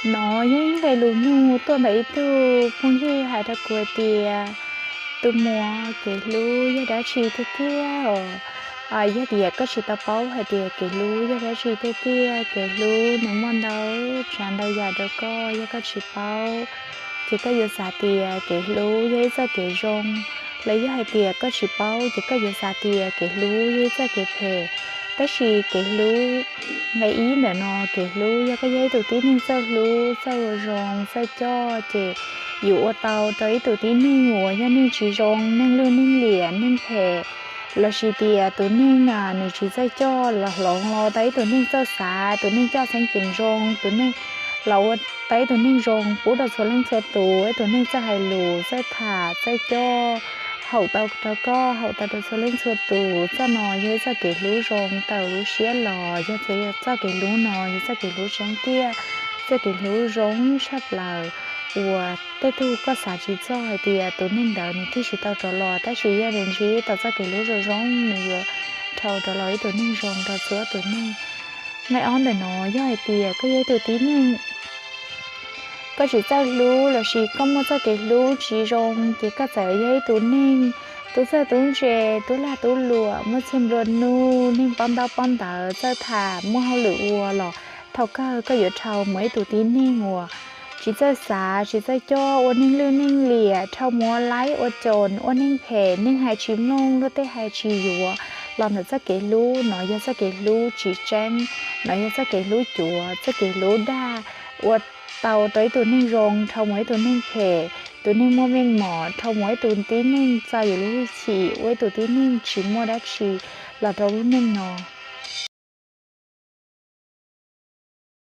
No yog ib nqe lus nug tuaj ntawm ib tug phooj ywg hais rau kuv hais tias, tus muam, kev hlub yog dab tsi tiag tiag os? Yog tias koj tsis tau paub hais tias kev hlub yog dab tsi tiag tiag, kev hlub nws muaj ntau tsav ntau yam rau koj, yog koj tsis paub ces koj yuav xav tias kev hlub yog ib txoj kev zoo, los yog hais tias koj tsis paub ces koj yuav xav tias kev hlub yog ib txoj kev phem. Tab sis kev hlub nqe ib ntawm no, kev hlub yog koj yog ib tug tib neeg txawj hlub, txawj ua zoo, txawj coj, ces yus ua tau rau ib tug tib neeg uas yog neeg tsis zoo, neeg lwj neeg liam, neeg phem, lossis tias tus neeg nws tsis txawj coj los hloov los tau ib tug neeg txawj xav, tus neeg coj xeeb ceem zoo, tus neeg los ua tau ib tug neeg zoo pub rau txhua leej txhua tus, ib tug neeg txawj hais lus, txawj tham, txawj coj, haum tau rau koj, haum tau rau txhua leej txhua tus. Txoj no yog ib txoj kev hlub zoo tawm lub siab los, yog txoj kev hlub no yog txoj kev hlub tseeb tiag, txoj kev hlub zoo tshaj plaws uas tej tug koj xav tsis txog hais tias tus neeg ntawd nws thiaj tsis tau rov los, tab sis yog nws ntsib tau txoj kev hlub zoo zoo, nws yuav dhau rov los ib tug neeg zoo rau txhua tus neeg. Nqe ob ntawm no, yog hais tias koj yog ib tug tib neeg koj tsis txawj hlub lossis koj muaj txoj kev hlub tsis zoo, ces koj txawm yog ib tug neeg tub txawj tub ntse, tub lag tub luam, muaj txiag nplua nuj, neeg paub ntaub paub ntawv, txawj tham, muaj hauj lwm ua los thaum kawg koj yuav dhau mus ib tug tib neeg uas tsis txawj xav, tsis txawj coj, ua neeg lwj neeg liam, dhau mus ua laib ua coos, ua neeg phem, neeg hais tsis mloog, luag tej hais tsis yuav. Los ntawm txoj kev hlub no yog txoj kev hlub tsis tseeb, no yog txoj kev hlub cuav, txoj kev hlub dag, ua tau rau ib tug neeg zoo dhau mus ib tug neeg phem, tus neeg muaj meej mom dhau mus ib tug tib neeg txo yus lub hwj chim, ua ib tug tib neeg tsis muaj dab tsi los rau lub neej no.